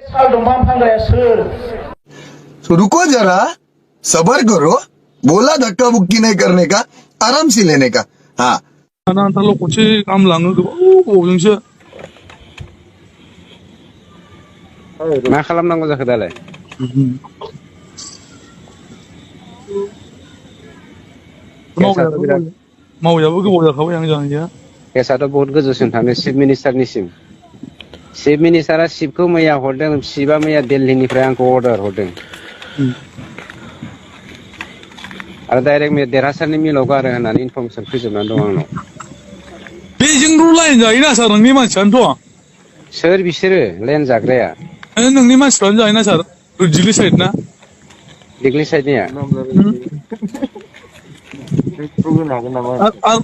दंफां फानग्राया सोर? रुको जरा, सबर करो, बोला धक्का बुक्की नहीं करने का, आराम से लेने का। हाँ आंथाल' खनसे गाहाम लाङो गोबावजोंसो। मा खालामनांगौ जाखो दालाय? मावैयाबो गोबाव जाखाबाय आं जानाया। केसाथ' बहुत गोजौसिम थांदों चिफ मिनिस्टारनिसिम। चिफ मिनिस्टारा चिफखौ मैया हरदों, चिफआ मैया दिल्लीनिफ्राय आंखौ अर्डार हरदों। आरो डाइरेक्ट देरहासारनि मिलाव गारो होननानै इनफरमेसन फैजोबनानै दं आंनाव। बेजोंल' लाइन जायोना सार नोंनि मानसियानोथ'? सोर बिसोरो लाइन जाग्राया? नोंनि मानसिफ्रानो जायोना सार? दिल्ली साइड ना? दिग्लि साइडनिया?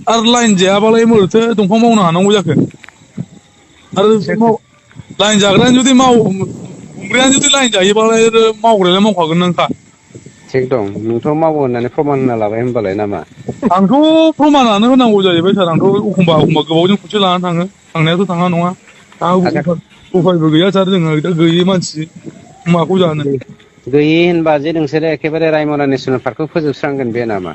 आरो लाइन जायाबालाय बोरैथो दंफां मावनो हानांगौ जाखो? आरो लाइन जाग्रायानो जुदि हमग्रायानो जुदि लाइन जायोबालाय मावग्रायालाय मावखागोन नोंखा। थिग दं, नोंथ' मावो होननानै प्रमान होना लाबाय होनबालाय नामा? आंथ' प्रमानानो होनांगौ जाहैबाय सार। आंथ' एखमबा गोबावजों खनसे लानानै थाङो। थांनायाथ' थाङा नङा। उफायबो गैया सार, जोङो दा गैयै मानसि माखौ जानो। गैयि होनबा जे नोंसोरो एखेबारे रायमना नेसनेल पार्कखौ फोजोबस्रांगोन बे नामा?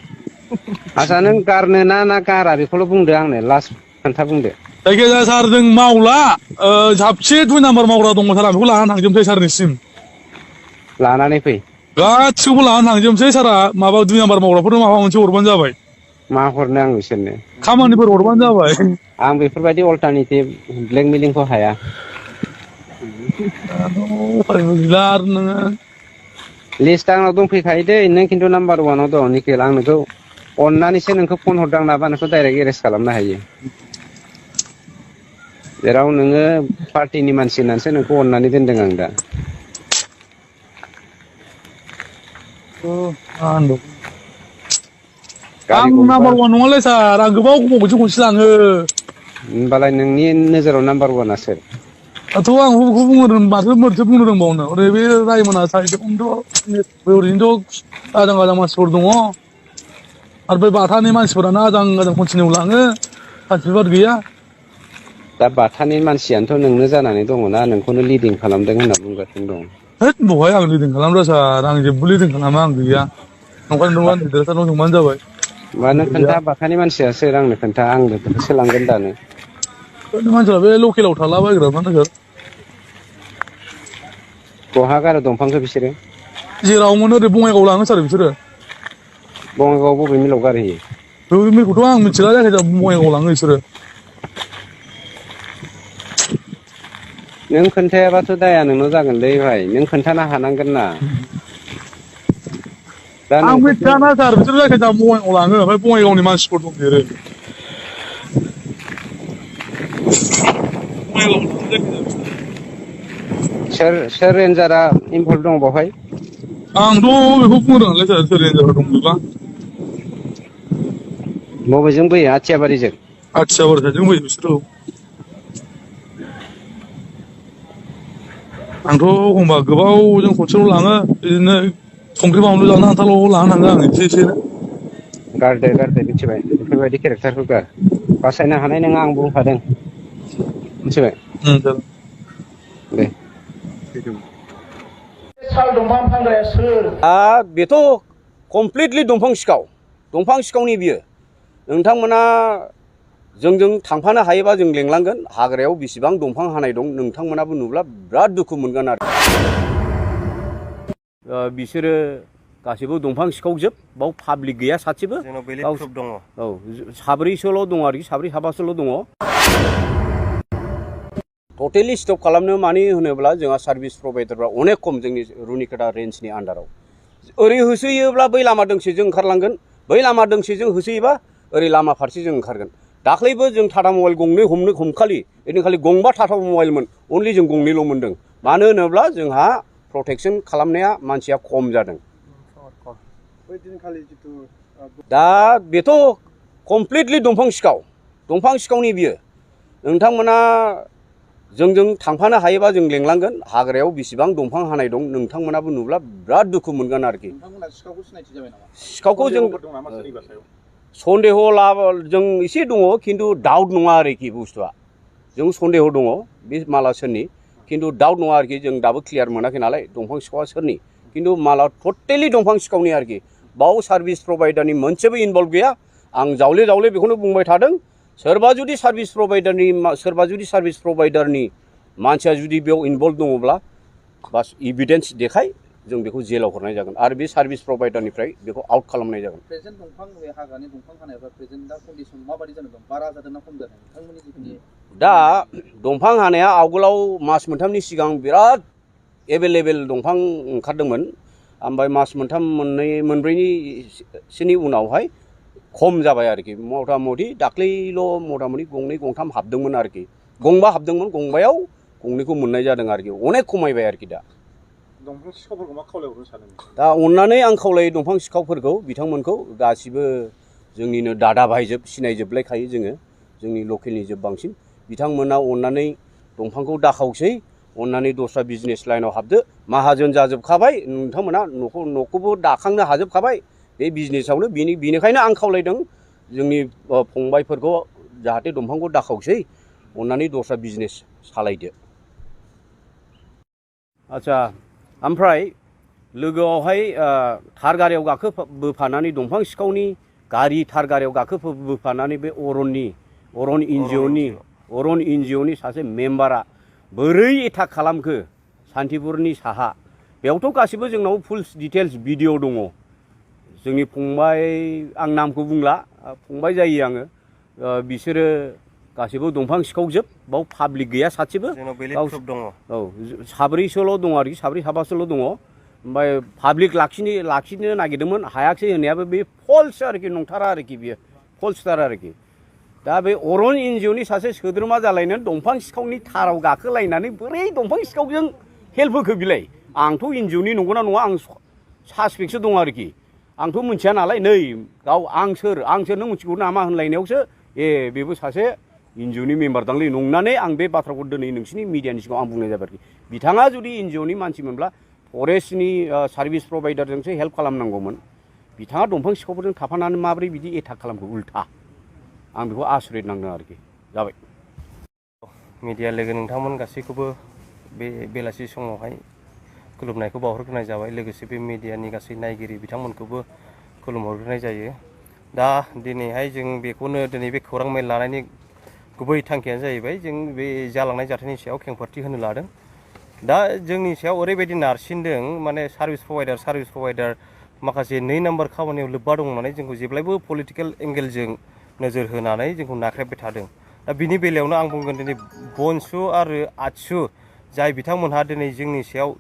आच्छा नों गारनो ना गारा बेखौल' बुंदो आंनो, लास्ट खोन्था बुंदो। जायखिजाया सार जों मावला, साबसे 2 नाम्बार मावग्रा दङ सार, आं बेखौ लानानै थांजोबनोसै सारनिसिम। लानानै फै। गासिखौबो लानानै थांजोबनोसै सारा। माबा 2 नाम्बार मावग्राफोरनो माबा मोनसे हरबानो जाबाय। मा हरनो आं बिसोरनो? खामानिफोर हरबानो जाबाय। आं बेफोरबायदि अल्टारनेटिभ ब्लेकमेलिंखौ हाया। उफायबो गैला आरो नोङो। लिस्टआ आंनाव दंफैखायो दै, नों खिन्थु नाम्बार 1आव दं निखिल। आं नोंखौ अननानैसो नोंखौ फन हरदां नाबा नोंखौ डाइरेक्ट एरेस्ट खालामनो हायो। जेराव नोङो पार्टिनि मानसि होननानैसो नोंखौ अननानै दोनदों आं दा। आं नाम्बार 1 नङालै सार, आं गोबावजों खनसे लाङो। होनबालाय नोंनि नोजोराव नाम्बार 1आ सोर? दाथ' आं बेखौ माथो बुंनो रोंबावनो। ओरै बे रायमना साइडआवनोथ' ओरैनोथ' आजां गाजां मानसिफोर दङ। आरो बे बाथानि मानसिफोरानो आजां गाजां कन्टिनिउ लाङो, सार्टिफिकेट गैया। दा बाथानि मानसियानोथ' नोंनो जानानै दङना, नोंखौनो लिडिं खालामदों होनना बुंगासिनो दं। होद बहाय आं लिडिं खालामदों सार, आं जेबो लिडिं खालामा, आं गैया। नंखायनो देरहासारनाव सोंबानो जाबाय। होमबा नों खोन्था, बाथानि मानसिया सोर आंनो खोन्था, आंनो होसोलांगोन दानो। मानसिफ्रा बे लकेलाव थालाबायग्राफ्रानो सार। बहा गारो दंफांखौ बिसोरो? जेराव मोनो ओरै बङाइगाव लाङो सार बिसोरो। बङाइगावआव बबे मिलाव गारहैयो? बे मिलखौथ' आं मिथिला, जायखिजाया बङाइगाव लाङो बिसोरो। नों खोन्थायाबाथ' दाया नोंनाव जागोनलै भाइ, नों खोन्थानो हानांगोन ना। दा आं नोंखौ मिथियाना सार, बिसोर जायखिजाया बङाइगाव लाङो, ओमफ्राय बङाइगावनि मानसिफोर दंदेरो। सोर रेन्जारा इनभल्भ दं बावहाय? आंथ' बेखौ बुंनो रोङालै सार, सोर रेन्जारफोर दं बेबा। बबेजों बोयो? आथियाबारिजों? आथियाबारि साइडजों फैयो बिसोरो। आंथ' एखमबा गोबावजों खनसेल' लाङो, बिदिनो संख्रि बानलु जानो आन्थाल' लानानै थाङो आं एसे एसेनो। गारदे मिथिबाय, बेफोरबायदि केरेक्टारखौ गार। बासायनो हानाय नङा, आं बुंखादों मिथिबाय। दे। साल दंफां फानग्राया सोर? बेथ' कमप्लिटलि दंफां सिखावनि बियो। नोंथांमोना जोंजों थांफानो हायोबा जों लेंलांगोन। हाग्रायाव बेसेबां दंफां हानाय दं नोंथांमोनाबो नुब्ला बिराद दुखु मोनगोन आरो। बिसोरो गासैबो दंफां सिखावजोब, बाव पाब्लिक गैया सासेबो। जोंनाव बेलेग ग्रुप दङ। औ, साब्रैसोल' दङ आरोखि, साबासोल' दङ। टटेलि स्टप खालामनो मानि होनोब्ला जोंहा सार्भिस प्रभाइडारफ्रा अनेक खम जोंनि रुनिकाटा रेन्जनि आन्डाराव। ओरै होसोयोब्ला बै लामा दोंसेजों ओंखारलांगोन, बै लामा दोंसेजों होसोयोबा ओरै लामा फारसेजों ओंखारगोन। दाख्लैबो जों टाटा मबाइल गंनै हमखालि ओइदिनखालि गंबा टाटा मबाइलमोन, अनलि जों गंनैल' मोनदों। मानो होनोब्ला जोंहा प्रटेकसन खालामनाया मानसिया खम जादों। दा बेथ' कमप्लिटलि दंफां सिखावनि बियो। नोंथांमोना जोंजों थांफानो हायोबा जों लेंलांगोन। हाग्रायाव बेसेबां दंफां हानाय दं नोंथांमोनाबो नुब्ला बिराद दुखु मोनगोन आरोखि। सिखावखौ सिनायथि जाबाय नामा? सिखावखौ जों सन्देह जों एसे दङ, खिन्थु डाउट नङा आरोखि बुस्थुआ। जों सन्देह दङ बे माला सोरनि, खिन्थु डाउट नङा आरोखि जों दाबो क्लियार मोनाखै नालाय दंफां सिखावा सोरनि खिन्थु माला टटेलि दंफां सिखावनि आरोखि बाव सार्भिस प्रभाइडारनि मोनसेबो इनभल्भ गैया आं जावले जावले बेखौनो बुंबाय थादों सोरबा जुदि सार्भिस प्रभाइडारनि मानसिया जुदि बेयाव इनभल्भ दङब्ला बास इभिडेन्स देखाय जों बेखौ जेलाव हरनाय जागोन आरो बे सार्भिस प्रभाइडारनिफ्राय बेखौ आउट खालामनाय जागोन प्रेजेन्ट दंफां बे हाग्रानि दंफां हानायफ्रा प्रेजेन्ट दा कन्डिसन माबायदि जाना दं बारा जादों ना खम जादों नोंथांमोननि जिखिनि दा दंफां हानाया आवगोलाव मास मोनथामनि सिगां बिराद एभेलेबेल दंफां ओंखारदोंमोन ओमफ्राय मास मोनथाम मोनब्रैनिसोनि उनावहाय खम जाबाय आरोखि मथा मथि दाख्लैल' मथा मथि गंनै गंथाम हाबदोंमोन आरोखि गंबा हाबदोंमोन गंबायाव गंनैखौ मोननाय जादों आरोखि अनेक खमायबाय आरोखि दा दंफां सिखावफोरखौ मा खावलायहरनो सानो दा अननानै आं खावलायो दंफां सिखावफोरखौ बिथांमोनखौ गासिबो जोंनिनो दादा भाइजोब सिनायजोबलायखायो जोङो जोंनि लकेलनि जोब बांसिन बिथांमोना अननानै दंफांखौ दाखावसै अननानै दस्रा बिजनेस लाइनाव हाबदो माहाजोन जाजोबखाबाय नोंथांमोना न'खौबो दाखांनो हाजोबखाबाय बे बिजनेसावनो बेनिखायनो आं खावलायदों जोंनि फंबायफोरखौ जाहाथे दंफांखौ दाखावसै अननानै दस्रा बिजनेस सालायदो आच्छा ओमफ्राय लोगोआवहाय थार गारियाव बोफानानै दंफां सिखावनि गारि थार गारियाव बोफानानै बे अरन एनजिअनि सासे मेम्बारा बोरै एटाक खालामखो सान्तिपुरनि साहा बेयावथ' गासिबो जोंनाव फुल डिटेल्स भिडिअ दङ जोंनि फंबाय आं नामखौ बुंला फंबाय जायो आङो बिसोरो गासिबो दंफां सिखावजोब बाव पाब्लिक गैया सासेबो दङ औ साब्रैसोल' दङ आरोखि साब्रै साबासोल' दङ ओमफ्राय पाब्लिक लाखिनो नागिरदोंमोन हायाखसै होननायाबो बे फल्स आरोखि नंथारा आरोखि बियो फल्सथार आरोखि दा बे अरन एनजिअनि सासे सोद्रोमा जालायनानै दंफां सिखावनि थाराव गाखोलायनानै बोरै दंफां सिखावजों हेल्प होखो बिलाय आंथ' एनजिअनि नंगौना नङा आं सासपेक्टसो दं आरोखि आंथ' मिथिया नालाय नै गाव आं सोर नों मिथिगौ नामा होनलायनायावसो बेबो सासे एनजिअनि मेम्बार दांलै नंनानै आं बे बाथ्राखौ दिनै नोंसिनि मिडियानि सिगाङाव आं बुंनाय जाबाय आरोखि बिथाङा जुदि एनजिअनि मानसिमोनब्ला फरेस्टनि सार्भिस प्रभाइडारजोंसो हेल्प खालामनांगौमोन बिथाङा दंफां सिखावफोरजों थाफानानै माबोरै बिदि एटाक खालामखो उल्था आं बेखौ आसरित नांदों आरोखि जाबाय मिडिया लोगो नोंथांमोन गासैखौबो बे बेलासि समावहाय खुलुमनायखौ बावहरग्रोनाय जाबाय लोगोसे बे मिडियानि गासै नायगिरि बिथांमोनखौबो खुलुमहरग्रोनाय जायो दा दिनैहाय जों बेखौनो दिनै बे खौरां मेल लानायनि गुबै थांखियानो जाहैबाय जों बे जालांनाय जाथायनि सायाव खेंफोरथि होनो लादों दा जोंनि सायाव ओरैबायदि नारसिनदों माने सार्भिस प्रभाइडार माखासे 2 नाम्बार खामानियाव लोब्बा दं होननानै जोंखौ जेब्लायबो पलिटिकेल एंगेलजों नोजोर होनानै जोंखौ नाख्रेबबाय थादों दा बिनि बेलायावनो आं बुंगोन दिनै बनसु आरो आतसु जाय बिथांमोनहा दिनै जोंनि सायाव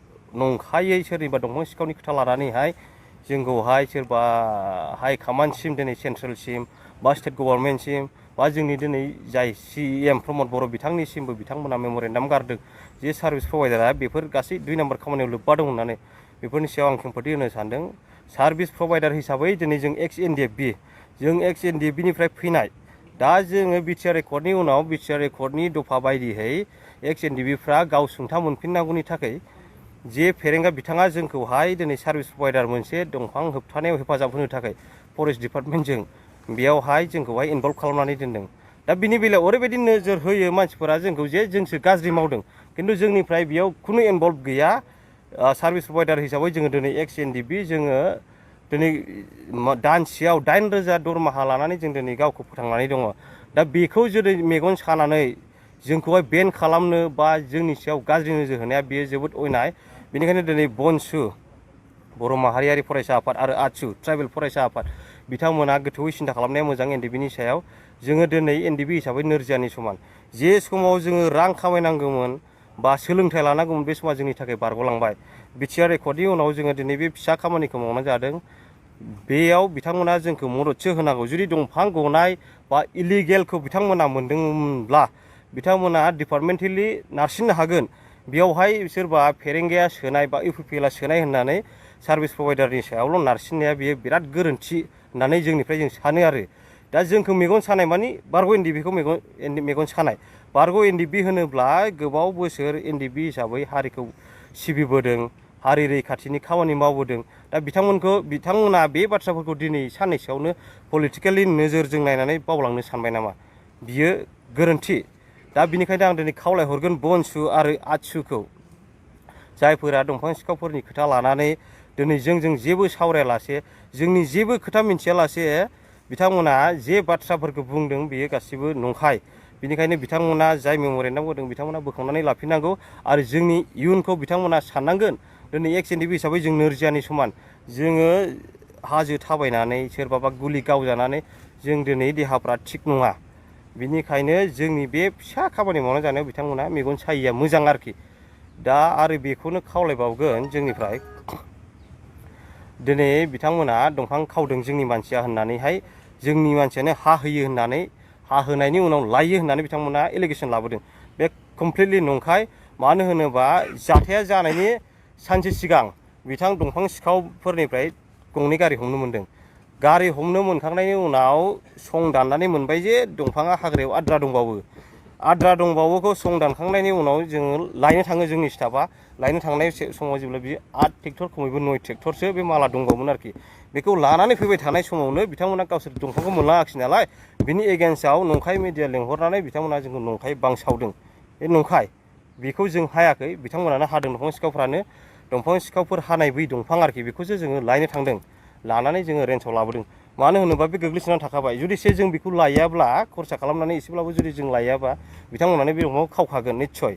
नंखायै सोरनिबा दंफां सिखावनि खोथा लानानैहाय जोंखौहाय सोरबा हाइ कमान्डसिम दिनै सेन्ट्रेलसिम बा स्टेट गभर्नमेन्टसिम बा जोंनि दिनै जाय CM प्रमद बर' बिथांनिसिमबो बिथांमोना मेम'रेन्डाम गारदों जे सार्भिस प्रभाइडारा बेफोर गासै 2 नाम्बार खामानियाव लोब्बा दं होननानै बेफोरनि सायाव आं खेंफोरथि होनो सानदों सार्भिस प्रभाइडार हिसाबै दिनै जों एक्स एनडिएफबिनिफ्राय फैनाय दा जोङो बिटिआर एकर्डनि उनाव बिटिआर एकर्डनि दफा बायदियै एक्स एनडिएफबिफ्रा गाव सुंथा मोनफिननांगौनि थाखाय जे फेरेंगा बिथाङा जोंखौहाय दिनै सार्भिस प्रभाइडार मोनसे दंफां होबथानायाव हेफाजाब होनो थाखाय फरेस्ट डिपार्टमेन्टजों बेयावहाय जोंखौहाय इनभल्भ खालामनानै दोनदों दा बिनि बेलायाव ओरैबायदि नोजोर होयो मानसिफोरा जोंखौ जे जोंसो गाज्रि मावदों खिन्थु जोंनिफ्राय बेयाव खुनु इनभल्भ गैया सार्भिस प्रभाइडार हिसाबै जोङो दिनै एक्स एनडिएफबि जोङो दिनै दानसेयाव 8,000 दरमाहा लानानै जों दिनै गावखौ फोथांनानै दङ दा बेखौ जुदि मेगन सानानै जोंखौहाय बेन खालामनो बा जोंनि सायाव गाज्रि नोजोर होनाया बेयो जोबोद अयनाय बेनिखायनो दिनै बनसु बर' माहारियारि फरायसा आफाद आरो आतसु ट्राइबेल फरायसा आफाद बिथांमोना गोथौयै सिन्था खालामनाया मोजां एनडिएफबिनि सायाव जोङो दिनै एनडिएफबि हिसाबै नोरजियानि समान जे समाव जोङो रां खामायनांगौमोन बा सोलोंथाइ लानांगौमोन बे समा जोंनि थाखाय बारग'लांबाय बिटिआर एकर्डनि उनाव जोङो दिनै बे फिसा खामानिखौ मावनाय जादों बेयाव बिथांमोना जोंखौ मददसो होनांगौ जुदि दंफां गनाय बा इलिगेलखौ बिथांमोना मोनदोंब्ला बिथांमोना डिपार्टमेन्टेलि नारसिननो हागोन बेयावहाय सोरबा फेरेंगाया सोनाय बा इउपिपिएलआ सोनाय होननानै सार्भिस प्रभाइडारनि सायावल' नारसिननाया बेयो बिराद गोरोन्थि होननानै जोंनिफ्राय जों सानो आरो दा जोंखौ मेगन सानाय मानि बारग' एनडिएफबिखौ मेगन सानाय बारग' एनडिएफबि होनोब्ला गोबाव बोसोर एनडिएफबि हिसाबै हारिखौ सिबिबोदों हारि रैखाथिनि खामानि मावबोदों दा बिथांमोना बे बाथ्राफोरखौ दिनै साननैसोआवनो पलिटिकेलि नोजोरजों नायनानै बावलांनो सानबाय नामा बियो गोरोन्थि दा बिनिखायनो आं दिनै खावलायहरगोन बनसु आरो आतसुखौ जायफोरा दंफां सिखावफोरनि खोथा लानानै दिनै जोंजों जेबो सावरायालासे जोंनि जेबो खोथा मिन्थियालासे बिथांमोना जे बाथ्राफोरखौ बुंदों बेयो गासिबो नंखाय। बिनिखायनो बिथांमोना जाय मेम'रेन्डाम होदों बिथांमोना बोखांनानै लाफिननांगौ आरो जोंनि इयुनखौ बिथांमोना साननांगोन। दिनै एक्स एन डि पि हिसाबै जों नोरजियानि समान जोङो हाजो थाबायनानै सोरबाबा गुलि गावजानानै जों दिनै देहाफ्रा थिग नङा। बिनिखायनो जोंनि बे फिसा खामानि मावना जानायाव बिथांमोना मेगन सायिया मोजां आरोखि। दा आरो बेखौनो खावलायबावगोन जोंनिफ्राय दिनै बिथांमोना दंफां खावदों जोंनि मानसिया होननानैहाय जोंनि मानसियानो हा होयो होननानै हा होनायनि उनाव लायो होननानै बिथांमोना एलिगेसन लाबोदों। बे कमप्लिटलि नंखाय। मानो होनोबा जाथाया जानायनि सानसे सिगां बिथां दंफां सिखावफोरनिफ्राय गंनै गारि हमनो मोनदों। गारि हमनो मोनखांनायनि उनाव सं दाननानै मोनबाय जे दंफाङा हाग्रायाव आद्रा दंबावो। आद्रा दंबावोखौ सं दानखांनायनि उनाव जोङो लायनो थाङो जोंनि स्टाफआ। लायनो थांनाय समाव जेब्ला बियो 8 ट्रेक्टर खमैबो 9 ट्रेक्टरसो बे माला दंबावोमोन आरोखि। बेखौ लानानै फैबाय थानाय समावनो बिथांमोना गावसोर दंफांखौ मोनलाङाखिसै नालाय बिनि एगेन्स्टआव नंखाय मिडिया लेंहरनानै बिथांमोना जोंखौ नंखाय बांसावदों। बे नंखाय। बेखौ जों हायाखै बिथांमोनानो हादों दंफां सिखावफ्रानो। दंफां सिखावफोर हानाय बै दंफां आरोखि बेखौसो जोङो लायनो थांदों। लानानै जोङो रेन्जआव लाबोदों। मानो होनोबा बे गोग्लैसोनानै थाखाबाय। जुदिसे जों बेखौ लायाब्ला खरसा खालामनानै एसेब्लाबो जुदि जों लायाबा बिथांमोनानो बे दंफांखौ खावखागोन निस्सय।